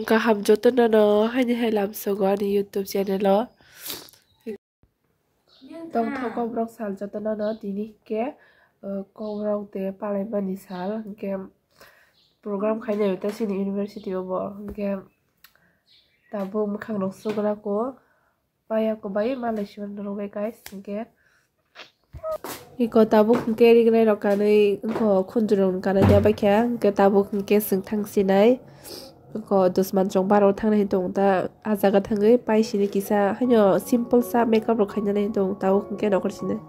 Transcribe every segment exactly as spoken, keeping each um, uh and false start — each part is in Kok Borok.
Kaham jotono no haini hai lamsogo ani YouTube channel o. Tongthok kokrok sal jotono no tini khe, uh, kokrok de palaimani sal, hwnkhe program khainai ta chini university o bo, hwnkhe tabuk mwkhang rok suguna ko. Paya ko bai malai siman rwbai guys, hwnkhe. Iko tabuk hwnkhe rignai rok kanwi, wngkho khunju rok kanwi ya baikha, hwnkhe tabuk hwnkhe chwng thang sinai. Wngkho dusman chwng baro thangnai hinwi tongo ta, ah jaga thangwi pai sini kisa haino simple sa makeup rok khainani hinwi tongo tabuk hwnkhe nokhor sinai.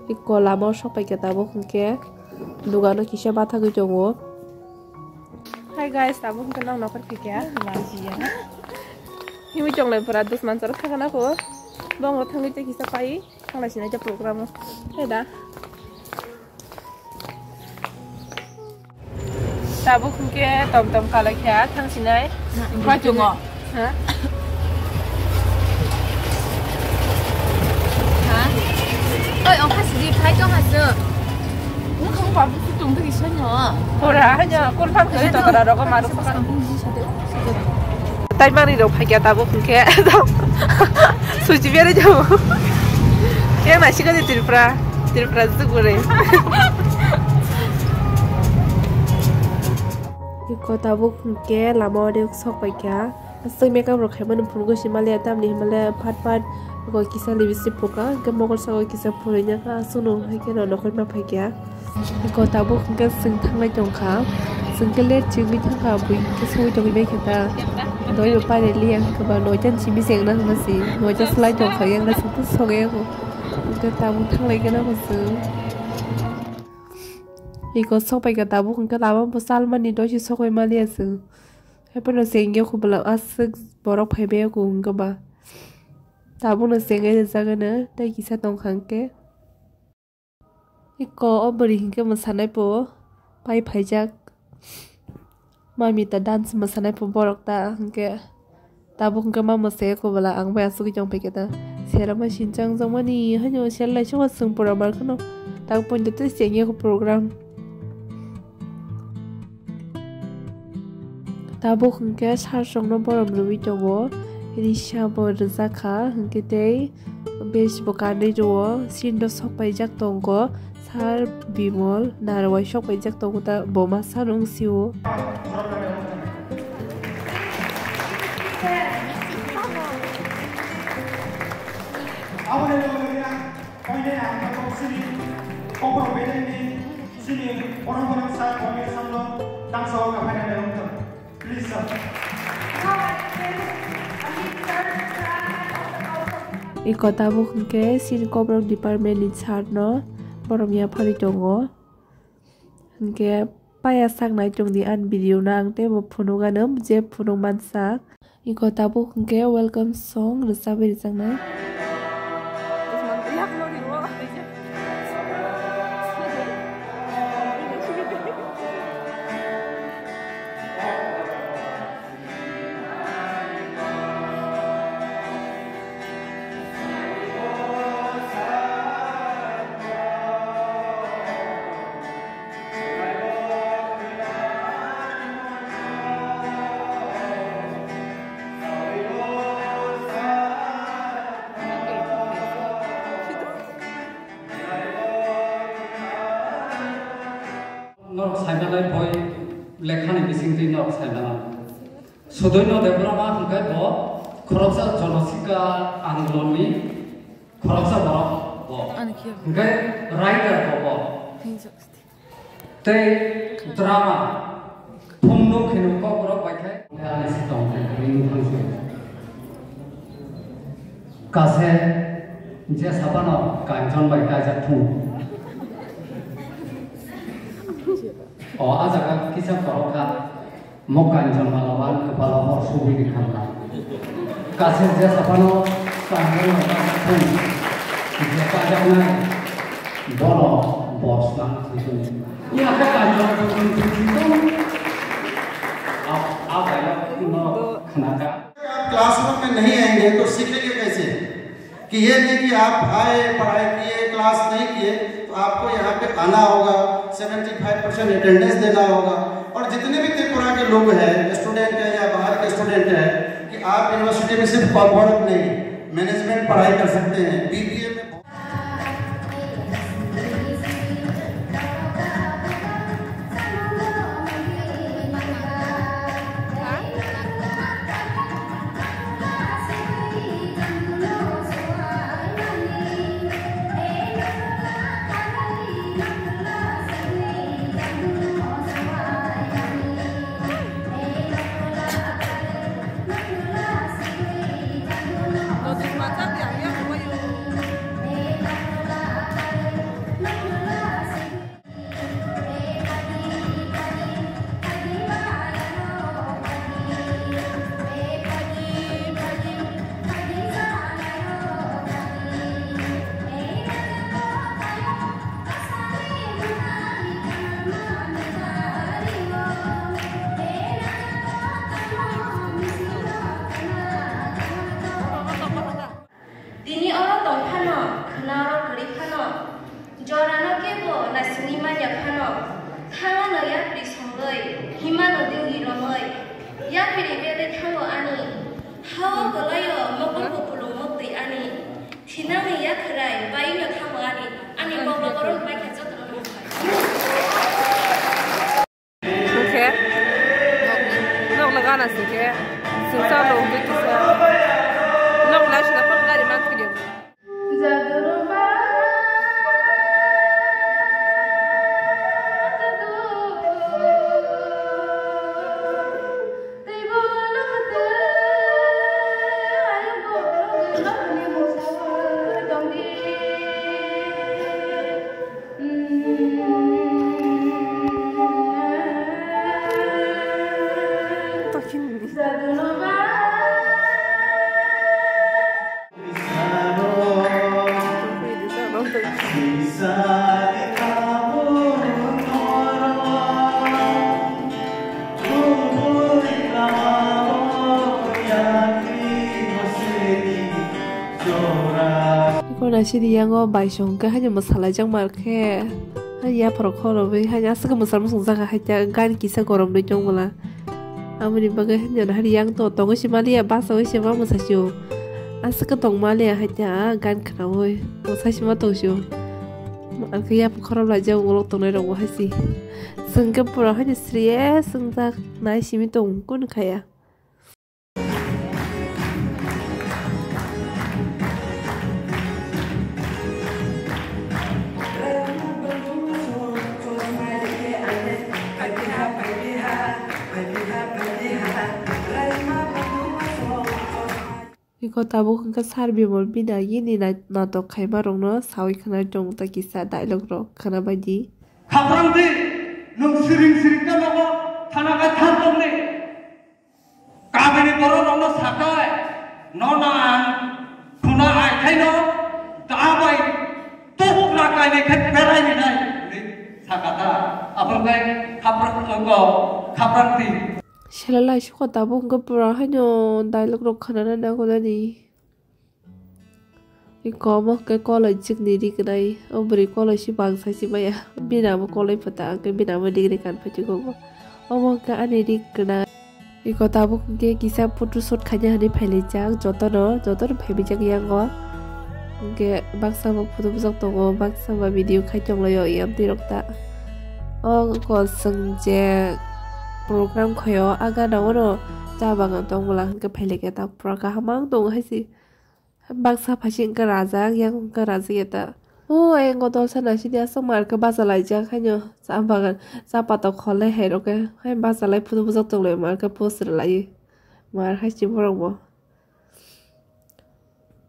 Iko lama o sok paikha tabuk hwnkhe dogano kisa bathagwi tongo. Hi guys, tabuk hwnkhe nok nokhor phaikha. Himwi tonglai pura dusman chwra thangna ko. Bongro thangwi tei kisa pai. Thangla sinai ta program o. Heda. Tabuk hwnkhe tom tom kalai kha thang sinai. Bai tongo. Ha? Ha? Oi, ongkha sidi phai tong hasu. Wngkha wng babu khe tong dagi soino. Pura hanya kon phang khe tong dagi rogo maru. Taimani rok phaikya tabuk hwnkhe. Suji berwi tongo. Khe naisika de Tripura. Tripura jukbwrwi. Iko tabuk hwnkhe lama o sok paikha. Aswk makeup rok khaimani phunukgo sima le tamni hwnba le phat phat iko kisa lipstick phuka, hwnkhe mokol saka o kisa phurwi nangkha, aswkno hai kheno nokhorma phaikha. Iko tabuk hwnkhe chwng thanglai tongkha, chwng khe late chwngwi thangkha, bui hwnkhe sogwi tongwi bai khe ta. Doi bo pairwi liya hwnkhe ba noita ni simi chengna hwnba se, noita slai tongkha, yang na chwng tei sogwi ya kho. Hwnkhe tabuk thanglai gana kho chwng. Iko sok paikha tabuk hwnkhe lama bo salmani doisi sogwi maliya chwng. Haiphano chengya kho bwla aswk borok phaibai ya kho hwnkhe ba. Tabukno chengwi rijak hwno tei kisa tongkha hwnkhe. Iko o bwrwi hinkhe mwsanai po pai phaijak. Mami ta dance mwsanai po borok ta hinkhe tabuk hinkhe ma mwsai eko bwla ang bai asugwi tong paikhe ta. Sera ma sinchang jangmani haino sel lai chungo chwng pura mar kheno tak poito tei chengya ko program. Tabuk hinkhe sir chwngno borom rwui tongo, risa bo rwjak kha hinkhe tei. Bes bo kanwi rwo, sindok sok paijak tongo, Sir Bimol narwai sok paijak tongo ta, bo ma sano wng sio. Aboni loge loge ang koinai ang tabuk chini kokborok bedengni chini borok borok sir Bimol samno tangsa o kaphaina nai wngkha. Iko tabuk hwnkhe chini kokborok department ni sir no borom yapharwi tongo. Hwnkhe paya sak nai tongdi ani video no ang teibo phunuk anw je phunuk mansak. Iko tabuk hwnkhe welcome song rwchabwi rwjaknai. Norok saimanai boi lekhani bisingtwi norok saimanai. Sudoino Debbarma hwnkhe bo khoroksa jonosikha andolonni khoroksa borok bo. Hwnkhe writer bo bo. Tei drama phungno kheno kokborok bai khe. Ani si tong khe ring thang se. Kase je sapano Kanchon bai kaijak thung. O, a jaga kisa korok kha. Mo Kanchon malaban kwpalo hor subui di khamla. Kase je sapano Kanchon malaban thung. Je kajaknai bono bos nang thung. Ya khe Kanchon thung thung thung. A, a bai no khnaka. आप क्लासरूम में नहीं आएंगे तो सीखेंगे कैसे? कि ये नहीं कि आप आए, पढ़ाई किए, क्लास नहीं किए, तो आपको यहाँ पे आना होगा, सेवेंटी फाइव परसेंट अटेंडेंस देना होगा। जितने भी त्रिपुरा के लोग हैं, स्टूडेंट है या बाहर के स्टूडेंट है, कि आप यूनिवर्सिटी में सिर्फ कॉरपोरेट नहीं, मैनेजमेंट पढ़ाई कर सकते हैं, बीबीए में Tini oro tong phano, khwna oro kwrwi phano, jorano kebo naisingwi manya phano, thangano yapri songwi, himano dingwi romwi, yapri bedai thango ani. Hao kwlaio mokol kupulung moktwi ani, thinangni yakhwrai baino thango ani, ani kokno borok bai khe jotono nukha. Hwnkhe nok le gana singkhe singsa lo hwnkhe kisa nok lai sina phano gari man thwkya. Iko naisidi yango baisong khe haino mwsalaijak mar khe, haino yapharo khorobwi haino aswk mwsal mwsung jaga hai ta gan kisa goromwi tong bwla. Aboni bagwi haino hari yang to tongwi se maliya, basawi se ma mwsasio. Aswk tong maliya hai ta gan khnaui mwsai se ma tongsio. Ang khe yapha khorob laijak ulo tongnai rokbo hai se. Chwng khe pura haino sriye swngjak nai simi tong kunu khaya. Iko tabuk hwnkhe sir Bimal bini agini nai-, natok khaima rokno saui khwnai tongo ta kisa dialogue rok khwna baidi. Khaprang di, nwng siring siring khe nogo thana khe thang tongni. Kamini borok rokno sakai, nono ang khuna ai khaino da bai tukra kainwi khe berai rinai hinwi sakha ta. Aboni khe khaprang tongo, khaprang di. Selai lai sukha tabuk hwnkhe pura haino dialogue rok khwnana nango nani. Iko omo hwnkhe koloi jikni ri kwnai, o bwrwi koloi si bangsa si maya. Bini amo koloi phuta, hwnkhe bini amo degree kan phaitiko bo. Omo hwnkhe ani ri kwnai. Iko tabuk hwnkhe kisa photo shoot khaina hinwi phailaijak jotono, jotono phaibijak yango. Hwnkhe baksa bo photo bujak tongo, baksa bo video khai tonglaio, e amtwi rok ta. O iko chwng je program khaio, a gana ono cha bagan tong bwla hwnkhe phailaikha ta, pura kaham ang tongo hai se. Baksa phaising wngkha rajak, yang wngkha rajak ya ta. O ayang o dolsa naisidi aswk mar khe bacha laijak haino cha bagan, cha patok kholnai hai rok khe, hai bacha lai photo bujak tong lai mar khe post rw lai mar hai se borok bo.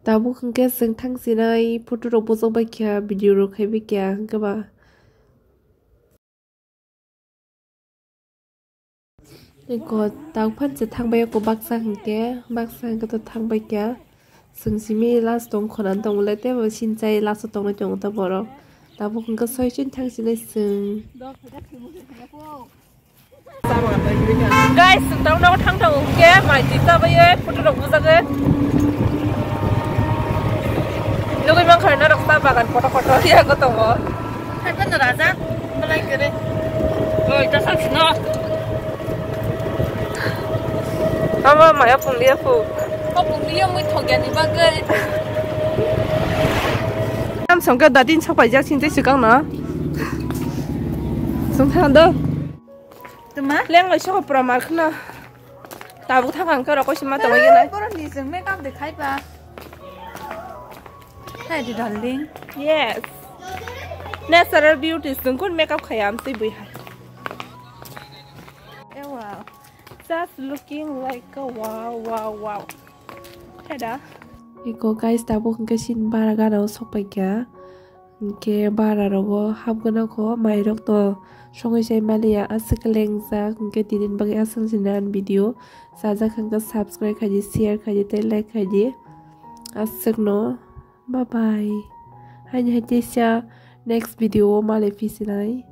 Tabuk hwnkhe chwng thang sinai photo rok bujak bai kha, video rok khai bai kha hwnkhe ba. Eko tang phan se thang bai eko baksa hwnkhe, baksa hwnkhe to thang bai kha. Chwng simi last tong khonani tong le tebo sinchai last o tongnai tongo ta borok. Tabuk hwnkhe soi chini thang sinai chwng. Guys, chwng tamo nogo thang tongo hwnkhe mai twi chabaiwi photo rok bujagwi. Nugwi mankha norok cha bagan kotor kotor yago tongo. Hai phano raja, belai kwrwi. Oi, ta sak sino. Mama maya pungli ya pu. Ko pungli ya mui thok ya ni bagwi. Am songka datin sok paijak sinte sikang na. Song thang do. Tuma? Leng lai sok pura mar khna. Tabuk thang ang ka rokoi sima tong ya nai. Pura ni jeng makeup de khai ba. Hai di darling. Yes. Natural beauty sungkun makeup khaya am si bui hai. Eh, wow. Just looking like a wow, wow, wow. Tada. Iko guys, tabuk hwnkhe sin bara gana o sok paikha. Hwnkhe bara rogo hapgwna kho, mairok to songwi sai maliya, aswk lengjak. Hwnkhe tini bagwi aswk sini ani video. Sajak hwnkhe subscribe khaidi, share khaidi, tei like khaidi. Aswkno. Bye bye. Haini hai teisa next video o malai phi sinai.